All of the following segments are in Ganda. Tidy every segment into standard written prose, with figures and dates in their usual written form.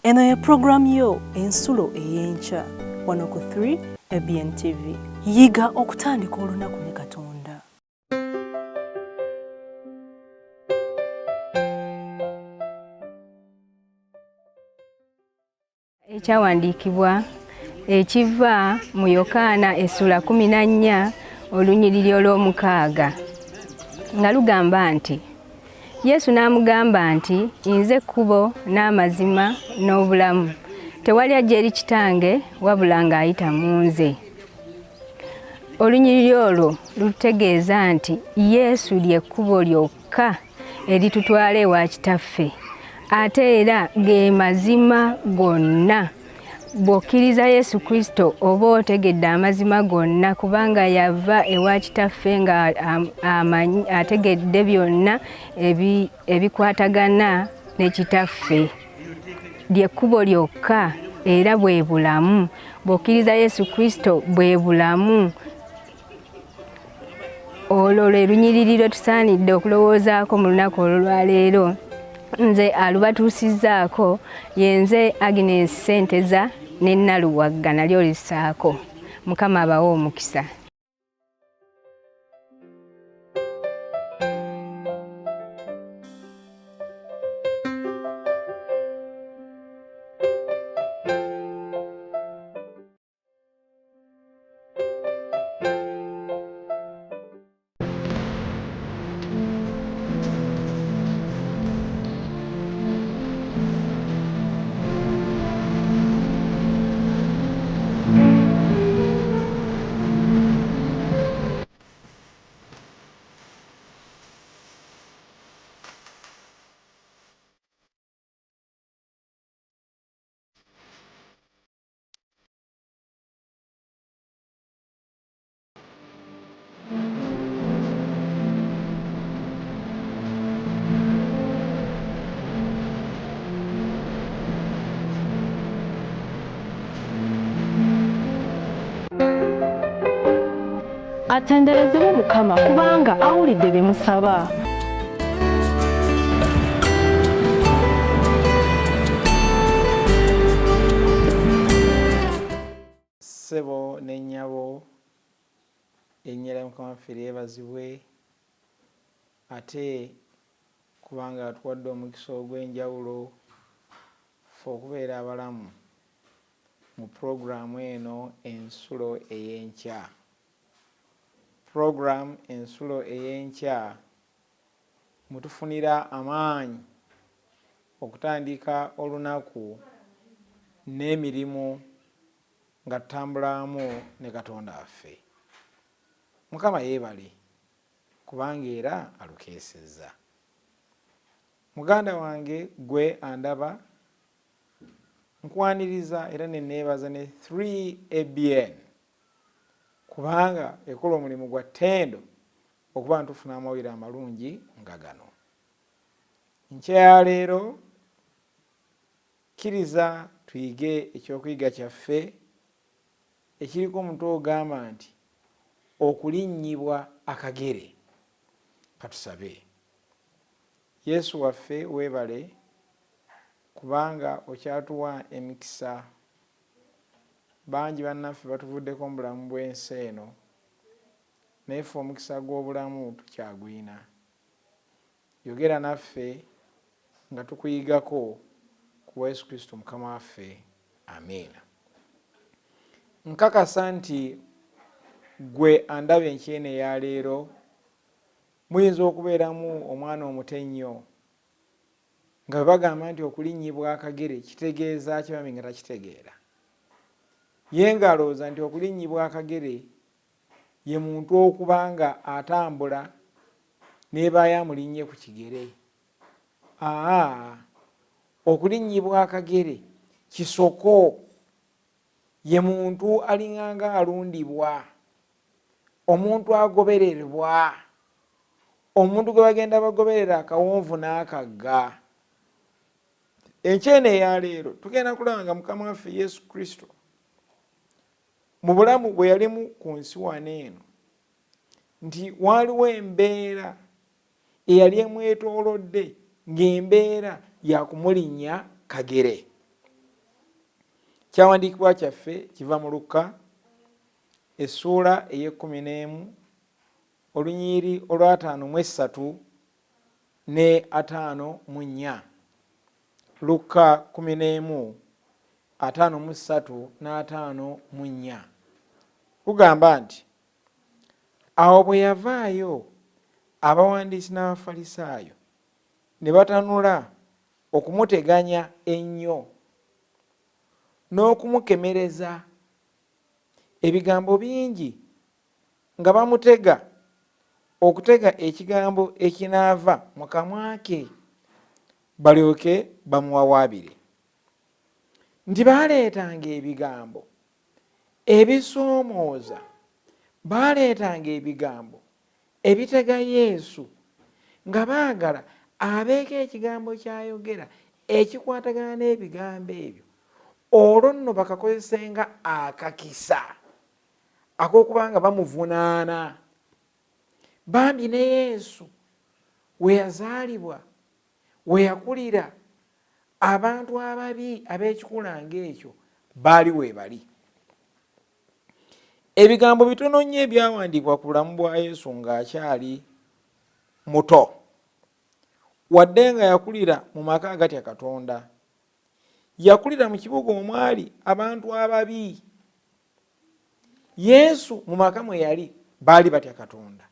Eno ye pulogulaamu yo Ensulo ey'Enkya wano ku 3 ABN TV. Yiga okutandika olunaku ne Katonda. Ekyawandiikibwa ekiva mu Yokaana essula 14 olunyiriri olw'omukaaga nga lugamba nti, Yesu n'amugamba nti, Nze kkubo n'amazima n'obulamu, tewali ajja eri Kitange wabula ng'ayita mu nze. Olunyiriri olwo lututegeeza nti Yesu lye kkubo lyokka eritutwala ewa Kitaffe, ate era ge mazima gonna. Bw'okkiriza Yesu Kristo oba otegedde amazima gonna, kubanga yava ewa Kitaffe nga ategedde byonna ebikwatagana ne Kitaffe. Lye kkubo lyokka era bwe bulamu. Bw'okkiriza Yesu Kristo bwe bulamu. Olwo lwe lunyiriri lwe tusaanidde okulowoozaako mu lunaku olwaleero. Nze alubatuusizzaako ye nze Agnes Ssenteza ne Naluwagga nalyo olissaako. Mukama abawe omukisa. Atenderezebwe Mukama kubanga awulidde bye musaba. Ssebo ne nnyabo, erinnya lya Mukama waffe lyebazibwe, ate kubanga atuwadde omukisa ogw'enjawulo ffe okubeera abalamu mu pulogulaamu eno Ensulo ey'Enkya. Pulogulaamu Ensulo ey'Enkya mwe tufunira amaanyi okutandika olunaku n'emirimu nga tutambula wamu ne Katonda waffe. Mukama yeebale kubanga era alukeesezza. Muganda wange gwe andaba, nkwaniriza era ne neebaza ne 3ABN kubanga ekola omulimu gwa ttendo okuba nga tufuna amawulire amalungi nga gano. Enkya ya leero kkiriza tuyige ekyokuyiga kyaffe ekiriko omutwe ogamba nti okulinnyibwa akagere. Katusabe. Yesu waffe weebale kubanga okyatuwa emikisa. Bangi bannaffe batuvuddeko mu bulamu bw'ensi eno, naye ffe omukisa gw'obulamu tukyagulina. Yogera naffe nga tukuyigako ku bwa Yesu Kristo Mukama waffe. Amiina. Nkakasa nti ggwe andaba enkya eno eya leero, muyinza okubeeramu omwana omuto ennyo nga bwe bagamba nti okulinnyibwa akagere kitegeeza ki bambi nga takitegeera. Ye ng'alowooza nti okulinnyibwa akagere ye muntu okuba nga atambula n'ebaayo amulinnye ku kigere. Aa, okulinnyibwa akagere kisoko, ye muntu alinganga alundibwa, omuntu agobererwa, omuntu gwe bagenda bagoberera akawonvu n'akagga. Enkya eno eya leero tugenda kulaba nga Mukama waffe Yesu Kristo mu bulamu bwe yalimu ku nsi wano eno nti waaliwo embeera eyali emwetoolodde ng'embeera ya kumulinnya kagere. Kyawandiikibwa kyaffe kiva mu Lukka essuula ey'ekkumi n'emu olunyiriri olw'ataano mu essatu ne 54. Lukka 11 53 n' 54 lugamba nti, Awo bwe yavaayo, abawandiisi n'Abafalisaayo ne batanula okumuteganya ennyo n'okumukemereza ebigambo bingi nga bamutega okutega ekigambo ekinaava mu kamwa ke balyoke bamuwawaabire. Nti baaleetanga ebigambo ebisoomooza, baaleetanga ebigambo ebitega Yesu nga baagala abeeko ekigambo ky'ayogera ekikwatagana n'ebigambo ebyo, olwo nno bakakozese nga akakisa ak'okuba nga bamuvunaana. Bambi ne Yesu we yazaalibwa, we yakulira, abantu ababi ab'ekikula ng'ekyo baali weebali. Ebigambo bitono nnyo ebyawandiikibwa ku bulamu bwa Yesu ng'akyali muto. Wadde nga yakulira mu maka agatya Katonda, yakulira mu kibuga omwali abantu ababi. Yesu mu maka mwe yali baali batya Katonda,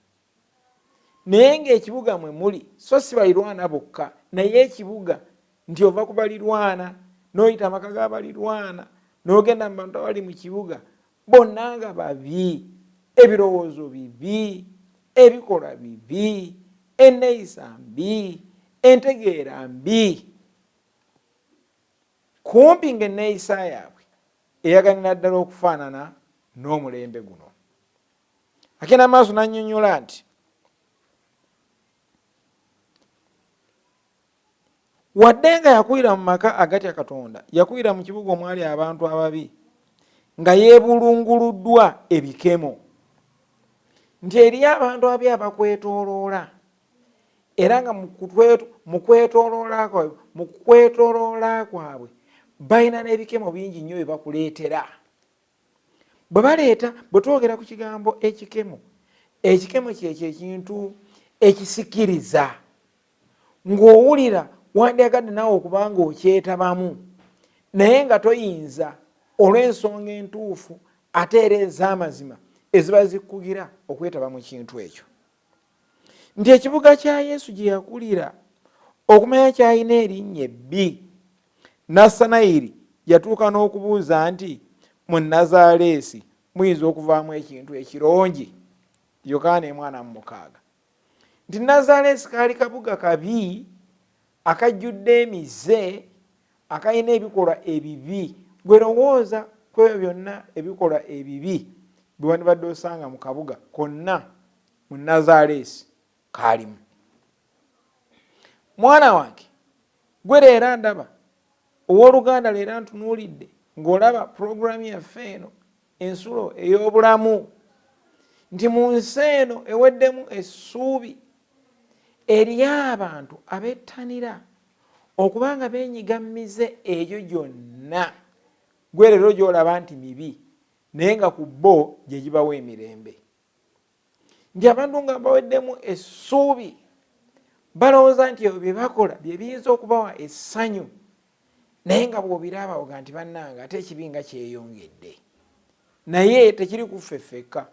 naye ng'ekibuga mwe muli so si balirwana bokka, naye ekibuga nti ova ku balirwana n'oyita amaka g'abalirwana n'ogenda mu bantu abali mu kibuga bonna nga babi, ebirowoozo bibi, ebikolwa bibi, enneeyisa mbi, entegeera mbi, kumpi ng'enneeyisa yaabwe eyaganira ddala okufaanana n'omulembe guno. Agenda maaso n'annyonnyola nti wadde nga yakulira mu maka agatya Katonda, yakulira mu kibuga omwali abantu ababi nga yeebulunguluddwa ebikemo, nti eriyo abantu ababi abakwetooloola, era nga mu kwetooloola kwabwe balina n'ebikemo bingi nnyo bye bakuleetera. Bwe baleeta, bwe twogera ku kigambo ekikemo, ekikemo kyekyo ekintu ekisikiriza ng'owulira wandyagadde naawe okuba nga okyetabamu, naye nga toyinza olw'ensonga entuufu ate era ez'amazima eziba zikkugira okwetaba mu kintu ekyo. Nti ekibuga kya Yesu gye yakulira okumanya kyalina erinnya ebbi, Nassanayiri yatuuka n'okubuuza nti, Mu Nazaaleesi muyinza okuvaamu ekintu ekirungi? Yokaana emwana mu mukaaga. Nti Nazaaleesi kaali kabuga kabi akajjudde emize, akalina ebikolwa ebibi. Gwe lowooza ku ebyo byonna ebikolwa ebibi bye wandibadde osanga mu kabuga konna mu Nazaaleesi kaalimu. Mwana wange gwe leero ndaba, ow'oluganda leero ntunuulidde ng'olaba pulogulaamu yaffe eno ensulo ey'obulamu, nti mu nsi eno eweddemu essuubi eri abantu abettanira okuba nga beenyiga mu mize egyo gyonna gwe leero gy'olaba nti mibi, naye nga ku bo gye gibawa emirembe. Nti abantu nga baweddemu essuubi balowooza nti ebyo bye bakola bye biyinza okubawa essanyu, naye nga bw'obiraba oga nti bannange ate ekibi nga kyeyongedde. Naye tekiri ku ffe ffekka,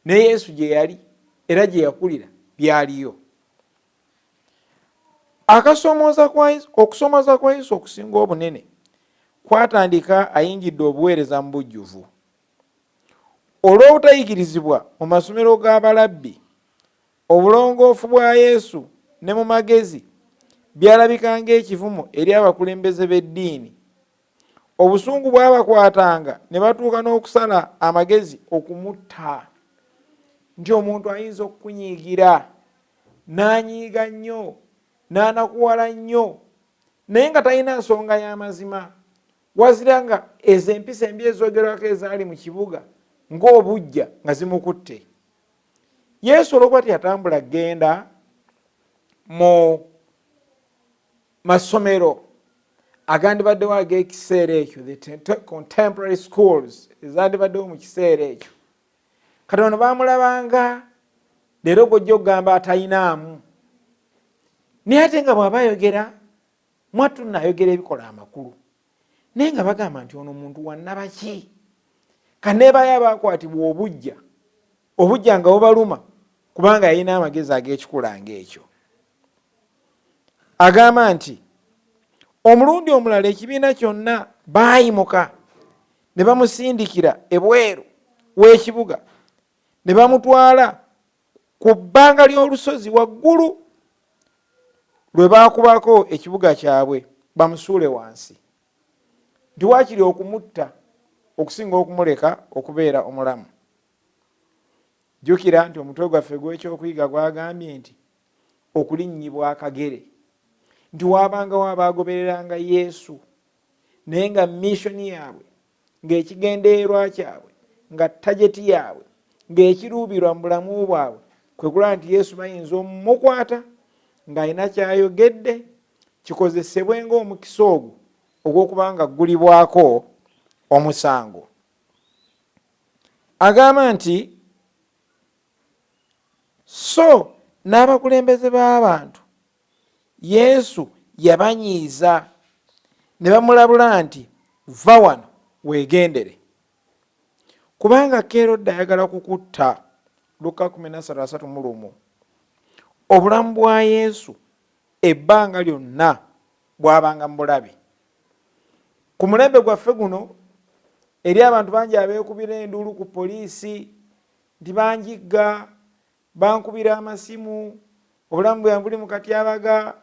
ne Yesu gye yali era gye yakulira byaliyo. Okusoomooza kwa Yesu okusinga obunene kwatandika ayingidde obuweereza mu bujjuvu. Olw'obutayigirizibwa mu masomero g'abalabbi, obulongoofu bwa Yesu ne mu magezi byalabika ng'ekivumo eri abakulembeze b'eddiini. Obusungu bwabakwatanga ne batuuka n'okusala amagezi okumutta. Nti omuntu ayinza okukunyiigira n'anyiiga nnyo n'anakuwala nnyo naye nga talina nsonga y'amazima, wazira nga ezo empisa embi ezoogerwako ezaali mu kibuga ng'obuggya nga zimukutte. Yesu olw'okuba teyatambula genda mu masomero Agandibaddewo ag'ekiseera ekyo, the contemporary schools ezandibaddewo mu kiseera ekyo. Kati ono bamulabanga leero gwojja okugamba atayinaamu, naye ate nga bw'aba ayogera mwattu nayogera ebikola amakulu, naye nga bagamba nti ono muntu wannabaki. Kaneebayo abakwatibwa obujja, obujja nga bubaluma kubanga yalina amagezi ag'ekikula ng'ekyo. Agamba nti omulundi omulala ekibiina kyonna baayimuka ne bamusindikira ebweru w'ekibuga ne bamutwala ku bbanga ly'olusozi waggulu lwe baakubako ekibuga kyabwe bamusuule wansi, nti waakiri okumutta okusinga okumuleka okubeera omulamu. Jjukira nti omutwe gwaffe gw'ekyokuyiga gwagambye nti okulinnyibwa akagere, nti waabangawo abaagobereranga Yesu naye nga missioni yaabwe, ng'ekigendererwa kyabwe, nga tageti yaabwe, ng'ekiruubirwa mu bulamu bwabwe kwe kulaba nti Yesu bayinza omumukwata ng'alina kyayogedde kikozesebwe ng'omukisa ogwo ogw'okuba nga ggulibwako omusango. Agamba nti so n'abakulembeze b'abantu Yesu yabanyiiza ne bamulabula nti va wano weegendere kubanga Kerode ayagala kukutta. Lukka 13:31. Obulamu bwa Yesu ebbanga lyonna bwabanga mu bulabe. Ku mulembe gwaffe guno eri abantu bangi abeekubira enduulu ku poliisi nti banjigga, bankubira amasimu, obulamu bwange buli mu katyabaga,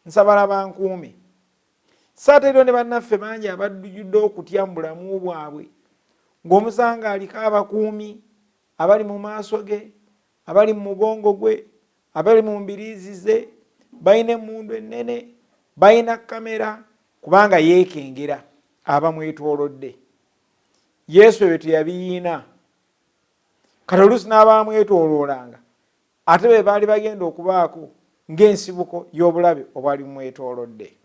nsabala bankuume. So ate eriyo ne bannaffe bangi abajjudde okutya mu bulamu bwabwe, ng'omusanga aliko abakuumi abali mu maaso ge, abali mu mugongo gwe, abali mu mbiriizi ze, balina emmundu ennene, balina kamera, kubanga yeekengera abamwetoolodde. Yesu ebyo teyabiyiina. Kati oluusi n'abamwetooloolanga ate be baali bagenda okubaako ng'ensibuko y'obulabe obwali bumwetoolodde.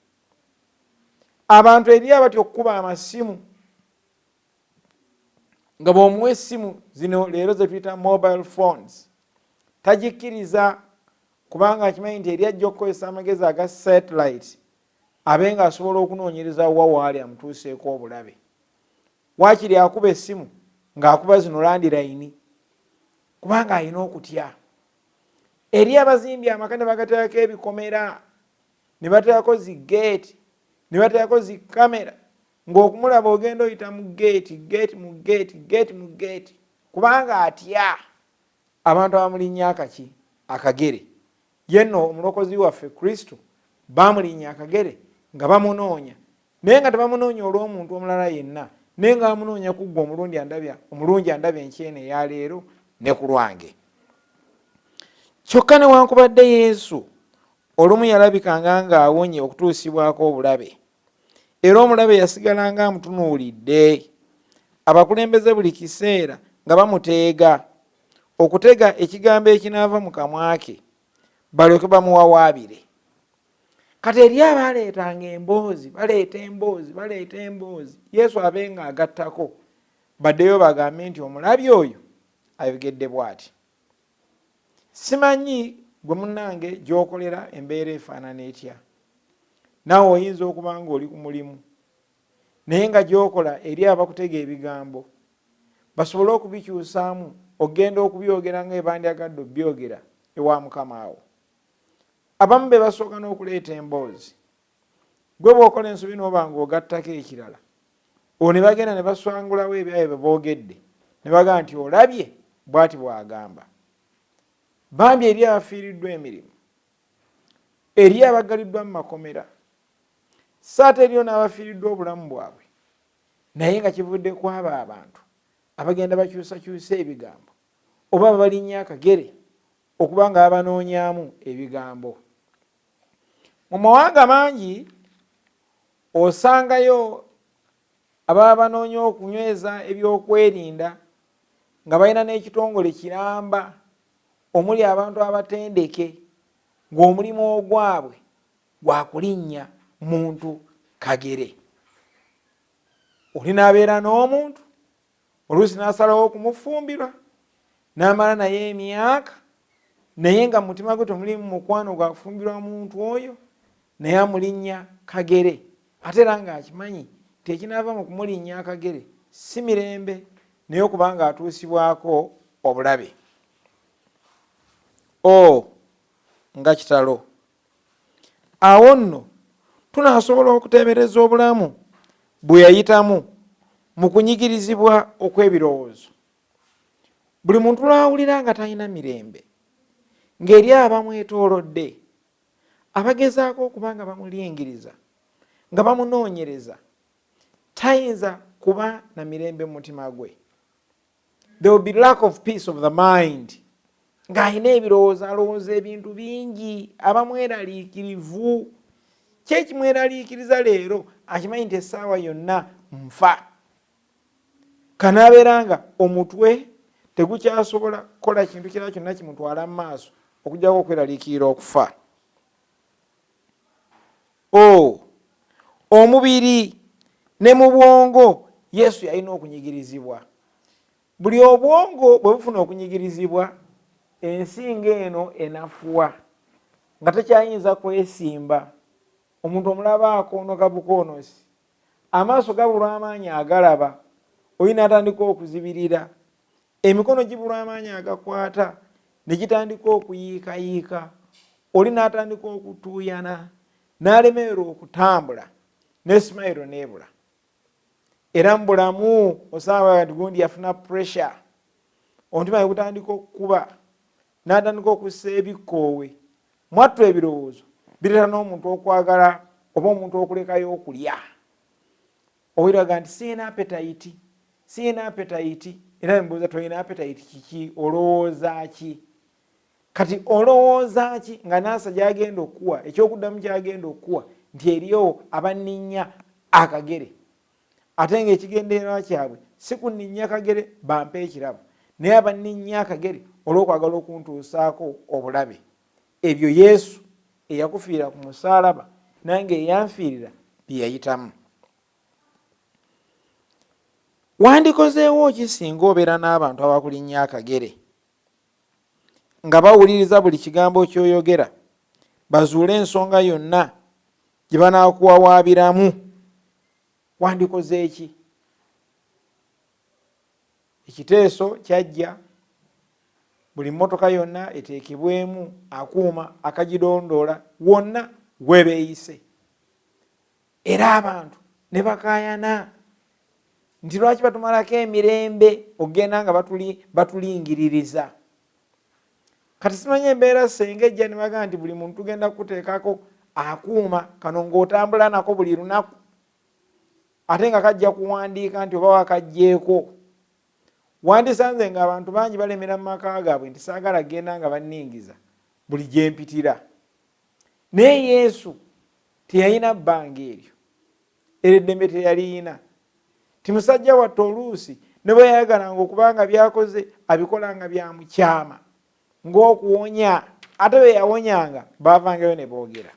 Abantu eri abatya okukuba amasimu, nga bw'omuwa essimu zino leero ze tuyita mobile phones tagikkiriza, kubanga akimanyi nti eri ajja okukozesa amagezi aga satellite abe nga asobola okunoonyereza wa waali amutuuseeko obulabe. Waakiri akuba essimu ng'akuba zino landirayini kubanga alina okutya. Eri abazimbye amaka ne bagateekako ebikomera, ne bateekako zi geeti, ne bateekako zi kamera, ng'okumulaba ogenda oyita mu geeti, geeti mu geeti, geeti mu geeti, kubanga atya abantu abamulinnya akaki akagere. Ye nno omulokozi waffe Kristo bamulinnya akagere nga bamunoonya, naye nga tebamunoonya olw'omuntu omulala yenna, naye nga bamunoonya ku ggwe omulundi andabya, omulungi andaba enkyeno eya leero ne ku lwange. Kyokka newankubadde Yesu olumu yalabikanga ng'awonye okutuusibwako obulabe, era omulabe yasigalanga amutunuulidde. Abakulembeze buli kiseera nga bamuteega okutega ekigambo ekinaava mu kamwa ke balyoke bamuwawaabire. Kati eri abaleetanga emboozi, baleeta emboozi, baleeta emboozi, Yesu abe nga agattako, baddeyo bagambe nti omulabi oyo ayogedde bw'ati. Simanyi gwe munnange gy'okolera embeera efaanana etya. Naawe oyinza okuba ng'oli ku mulimu, naye nga gy'okola eri abakutega ebigambo basobole okubikyusaamu okugenda okubyogera nga ebandyagadde obyogera ewa mukama wo. Abamu be basooka n'okuleeta emboozi. Gwe bw'okola ensobi n'oba ng'ogattako ekirala, olwo ne bagenda ne baswangulawo ebyabwe bye boogedde ne bagamba nti olabye bw'ati bw'agamba. Bambi eri abafiiriddwa emirimu, eri abaggaliddwa mu makomera, so ate eriyo n'abafiiriddwa obulamu bwabwe, naye nga kivudde ku abo abantu abagenda bakyusakyusa ebigambo oba babalinnya akagere okuba nga babanoonyaamu ebigambo. Mu mawanga mangi osangayo ababa banoonya okunyweza ebyokwerinda nga balina n'ekitongole kiramba omuli abantu abatendeke ng'omulimu ogwabwe gwa kulinnya muntu kagere. Oli n'abeera n'omuntu, oluusi n'asalawo okumufumbirwa, n'amala naye emyaka, naye nga mu mutima gwe temulimu mukwano gwa kufumbirwa muntu oyo, naye amulinnya kagere. Ate era ng'akimanyi nti ekinaava mu kumulinnya akagere si mirembe, naye okuba nga atuusibwako obulabe. O, nga kitalo! Awo nno tunaasobola okuteebereza obulamu bwe yayitamu mu kunyigirizibwa okw'ebirowoozo. Buli muntu lw'awulira nga talina mirembe, ng'eri abamwetoolodde abagezaako okuba nga bamulingiriza, nga bamunoonyereza, tayinza kuba na mirembe mu mutima gwe. There will be lack of peace of the mind. Ng'alina ebirowoozo, alowooza ebintu bingi, aba mweraliikirivu. Ki ekimweraliikiriza leero? Akimanyi nti essaawa yonna nfa. Kanaabeera nga omutwe tegukyasobola kukola kintu kirala kyonna kimutwala mu maaso okuggyako okweraliikirira okufa. O, omubiri ne mu bwongo Yesu yalina okunyigirizibwa. Buli obwongo bwe bufuna okunyigirizibwa, ensi ng'eno enafuwa, nga tekyayinza kwesimba. Omuntu omulaba akoonoka bukoonosi, amaaso gabulwa amaanyi agalaba, oli n'atandika okuzibirira, emikono gibulwa amaanyi agakwata ne gitandika okuyiikayiika, oli n'atandika okutuuyana, n'alemererwa okutambula, ne simayiro n'ebula. Era mu bulamu osanga nti gundi yafuna pressure, omutima ne gutandika okukuba, n'atandika okussa ebikkoowe. Mwattu ebirowoozo bireeta n'omuntu okwagala oba omuntu okulekayo okulya. Owuliraga nti sirina appetite, sirina appetite. Era nembuuza, tolina appetite kiki? Olowooza ki? Kati olowooza ki nga naasa gy'agenda okukuwa, ekyokuddamu ky'agenda okukuwa nti eriyo abanninnya akagere, ate ng'ekigendererwa kyabwe si kunninnya kagere bampe ekirabo, naye abanninnya akagere olw'okwagala okuntuusaako obulabe. Ebyo Yesu eyakufiira ku musaalaba nange eyanfiirira bye yayitamu. Wandikozeewo ki singa obeera n'abantu abakulinnya akagere nga bawuliriza buli kigambo ky'oyogera, bazuule ensonga yonna gye banaakuwawaabiramu? Wandikoze ki? Ekiteeso kyajja buli mmotoka yonna eteekebwemu akuuma akagidondoola wonna webeeyise, era abantu ne bakaayana nti lwaki batumalako emirembe okugenda nga batulingiririza. Kati simanyi embeera senga ejja ne bagamba nti buli muntu tugenda kukuteekako akuuma kano ng'otambula nako buli lunaku, ate nga kajja kuwandiika nti oba wakajjeeko. Wandisanze ng'abantu bangi balemera mu maka gaabwe nti saagala kugenda nga banningiza buli gye mpitira. Naye Yesu teyalina bbanga eryo, eryo eddembe teyaliyina. Ti musajja wattu oluusi ne bwe yayagalanga okuba nga by'akoze abikola nga bya mu kyama ng'okuwonya, ate be yawonyanga baavangayo ne boogera.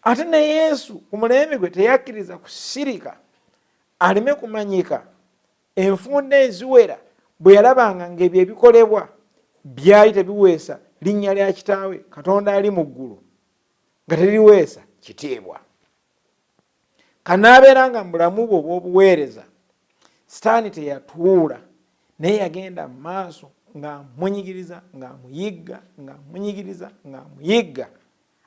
Ate ne Yesu ku mulembe gwe teyakkiriza kusirika aleme kumanyika. Enfunda eziwera bwe yalabanga ng'ebyo ebikolebwa byali tebiweesa linnya lya Kitaawe Katonda ali mu ggulu, nga teririweesa kitiibwa. Kanaabeera nga mu bulamu bwe obw'obuweereza Sitaani teyatuula, naye yagenda mu maaso ng'amunyigiriza, ng'amuyigga, ng'amunyigiriza, ng'amuyigga,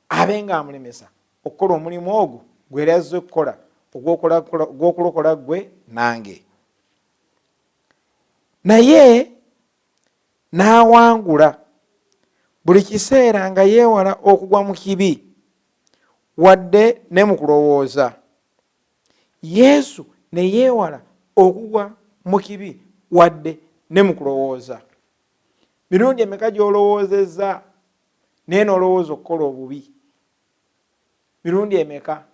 abe ng'amulemesa okukola omulimu ogwo gwe yali azze okukola, ogw'okulokola ggwe nange. Naye n'awangula buli kiseera nga yeewala okugwa mu kibi wadde ne mu kulowooza. Yesu ne yeewala okugwa mu kibi wadde ne mu kulowooza. Mirundi emeka gy'olowoozezza naye n'olowooza okukola obubi? Mirundi emeka?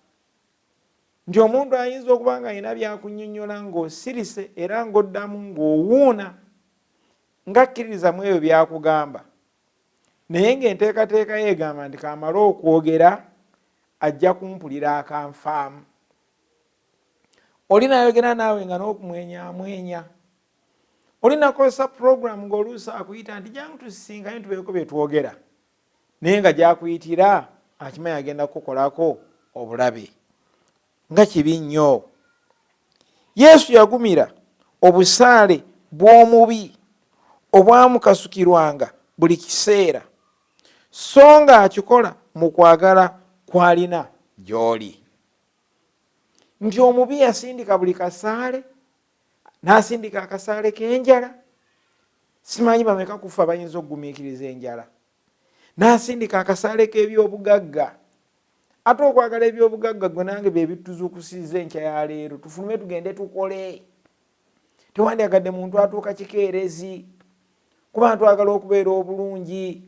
Nti omuntu ayinza okuba nga alina by'akunnyonnyola ng'osirise era ng'oddamu ng'owuuna ng'akkiririza mu ebyo by'akugamba, naye ng'enteekateeka ye egamba nti k'amale okwogera ajja kumpulira akanfaamu. Oli nayogera naawe nga n'okumwenya amwenya. Oli nakozesa puroguramu ng'oluusi akuyita nti jangu tusisinkane tubeeko bye twogera, naye nga gy'akuyitira akimanyi agenda kukukolako obulabe. Nga kibi nnyo! Yesu yagumira obusaale bw'omubi obwamukasukirwanga buli kiseera, so ng'akikola mu kwagala kw'alina gy'oli. Nti omubi yasindika buli kasaale, n'asindika akasaale k'enjala, simanyi bameka kufa bayinza okugumiikiriza enjala, n'asindika akasaale k'ebyobugagga. Ate okwagala ebyobugagga gwe nange bye bituzuukusizza enkya ya leero, tufulume tugende tukole. Tewandyagadde muntu atuuka kikeerezi, kuba twagala okubeera obulungi.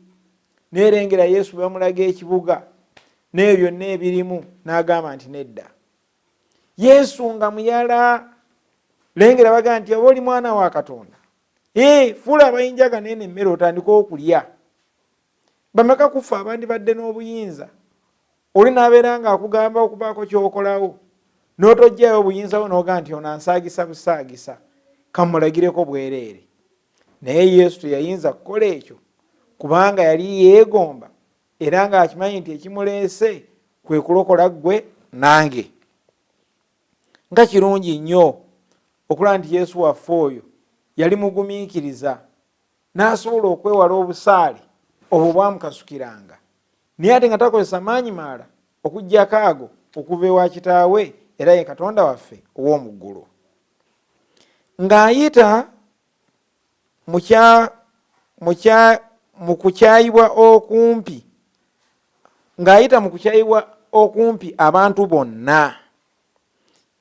Neerengera Yesu bwe bamulaga ekibuga n'ebyo byonna ebirimu, n'agamba nti nedda. Yesu nga muyala, lengera baga nti oba oli mwana wa Katonda, fuula abayinja gano eno emmere otandike okulya. Bameka ku ffe abandibadde n'obuyinza, oli n'abeera ng'akugamba okubaako ky'okolawo, n'otoggyayo obuyinza bwo n'ogaa nti ono ansaagisa busaagisa, kammulagireko bwereere. Naye Yesu teyayinza kukola ekyo, kubanga yali yeegomba era ng'akimanyi nti ekimuleese kwe kulokola ggwe nange. Nga kirungi nnyo okulaba nti Yesu waffe oyo yali mugumiikiriza n'asobola okwewala obusaale obwo bwamukasukiranga, naye ate nga takozesa maanyi malala okuggyako ago okuva ewa Kitaawe era ye Katonda waffe ow'omu ggulu. Ng'ayita mu kukyayibwa okumpi, ng'ayita mu kukyayibwa okumpi abantu bonna,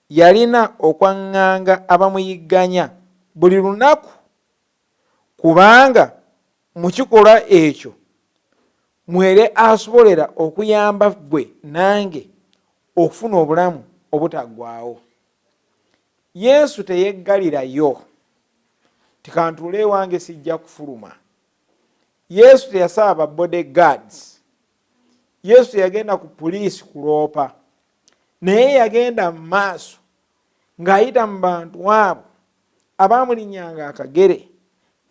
yalina okwaŋŋanga abamuyigganya buli lunaku, kubanga mu kikolwa ekyo mwere asobolera okuyamba ggwe nange okufuna obulamu obutaggwaawo. Yesu teyeggalirayo nti kantuule ewange sijja kufuluma. Yesu teyasaba ba bodyguards. Yesu teyagenda ku puliisi kuloopa, naye yagenda mu maaso ng'ayita mu bantu abo abaamulinnyanga akagere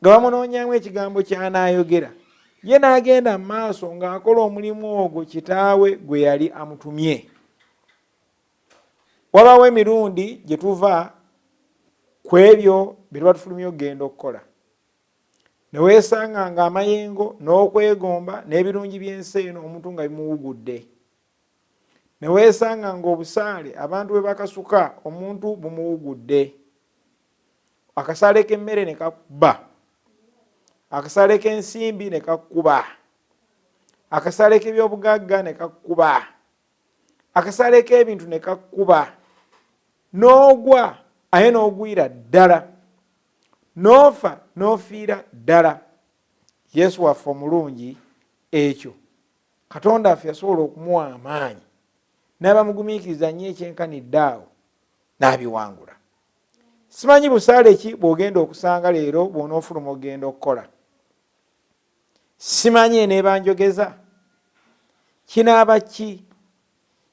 nga bamunoonyamu ekigambo ky'anaayogera, ye n'agenda mu maaso ng'akola omulimu ogwo Kitaawe gwe yali amutumye. Wabaawo emirundi gye tuva ku ebyo bye tuba tufulumye okugenda okukola, ne weesanga ng'amayengo n'okwegomba n'ebirungi by'ensi eno omuntu nga bimuwugudde, ne weesanga ng'obusaale abantu bwe bakasuka omuntu bumuwugudde, akasaale k'emmere ne kakuba, akasaale k'ensimbi ne kakuba, akasaale k'ebyobugagga ne kakuba, akasaale k'ebintu ne kakuba, n'ogwa aye n'ogwira ddala, n'ofa n'ofiira ddala. Yesu waffe omulungi ekyo Katonda waffe yasobola okumuwa amaanyi n'abamugumiikiriza nnyo ekyenkanidde awo n'abiwangula. Simanyi busaale ki bw'ogenda okusanga leero bw'onoofuluma okugenda okukola. Simanyi eneeba njogeza kinaaba ki.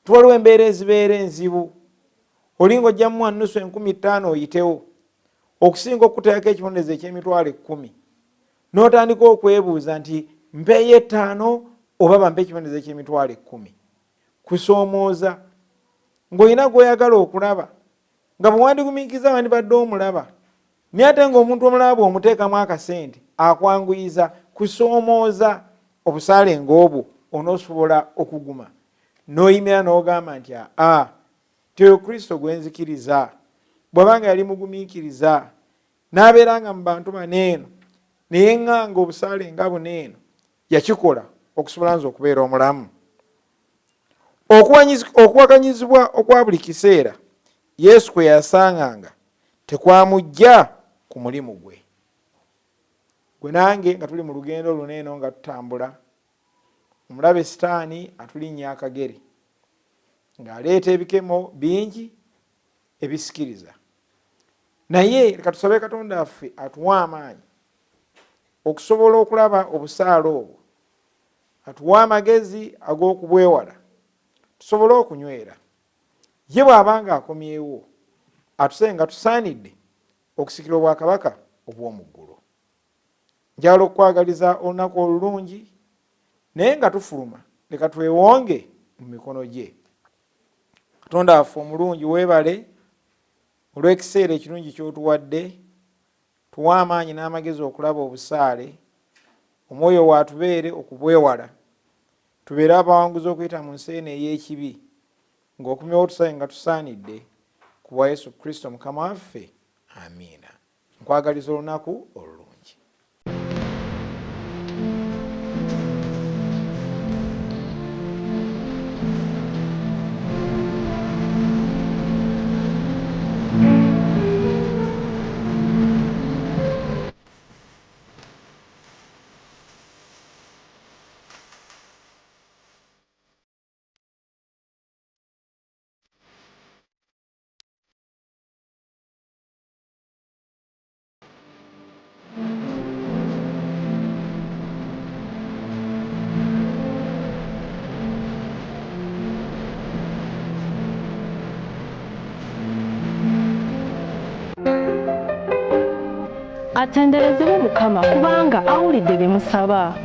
Waliwo embeera ezibeera enzibu, oli ng'ojja muwa nnusu 5000 oyitewo, okusinga okukuteekako ekibonerezo eky'emitwalo 10, n'otandika okwebuuza nti mpeeyo 5 oba bampe ekibonerezo eky'emitwalo 10. Kusoomooza ng'olina gw'oyagala okulaba, nga bwe wandigumiikiriza wandibadde omulaba, naye ate ng'omuntu omulaba bw'omuteekamu akasente akwanguyiza. Kusoomooza obusaale ng'obwo onoosobola okuguma n'oyimira n'ogamba nti aa, nti oyo Kristo gwe nzikiriza, bw'aba nga yali mugumiikiriza n'abeera nga mu bantu bano eno ne yeŋŋanga obusaale nga buno eno, yakikola okusobola nze okubeera omulamu. Okuwakanyizibwa okwa buli kiseera Yesu kwe yasanganga tekwamujja ku mulimu gwe. Gwe nange nga tuli mu lugendo luno eno nga tutambula, omulabe Sitaani atulinnya akagere ng'aleeta ebikemo bingi ebisikiriza, naye leka tusabe Katonda waffe atuwe amaanyi okusobola okulaba obusaale obwo, atuwe amagezi ag'okubwewala tusobole okunywera. Ye bw'aba ng'akomyewo, Atusabe nga tusaanidde okusikira obwakabaka obw'omu ggulu. Njagala okukwagaliza olunaku olulungi, naye nga tufuluma leka twewonge mu mikono gye. Katonda waffe omulungi, weebale olw'ekiseera ekirungi ky'otuwadde. Tuwe amaanyi n'amagezi okulaba obusaale, Omwoyo wo atubeere okubwewala, tubeere abawanguzi okuyita mu nsi eno ey'ekibi, ng'okumyewo tusabe nga tusaanidde, ku bwa Yesu Kristo Mukama waffe. Amiina. Nkwagaliza olunaku olulungi. Atenderezebwe Mukama kubanga awulidde bye musaba.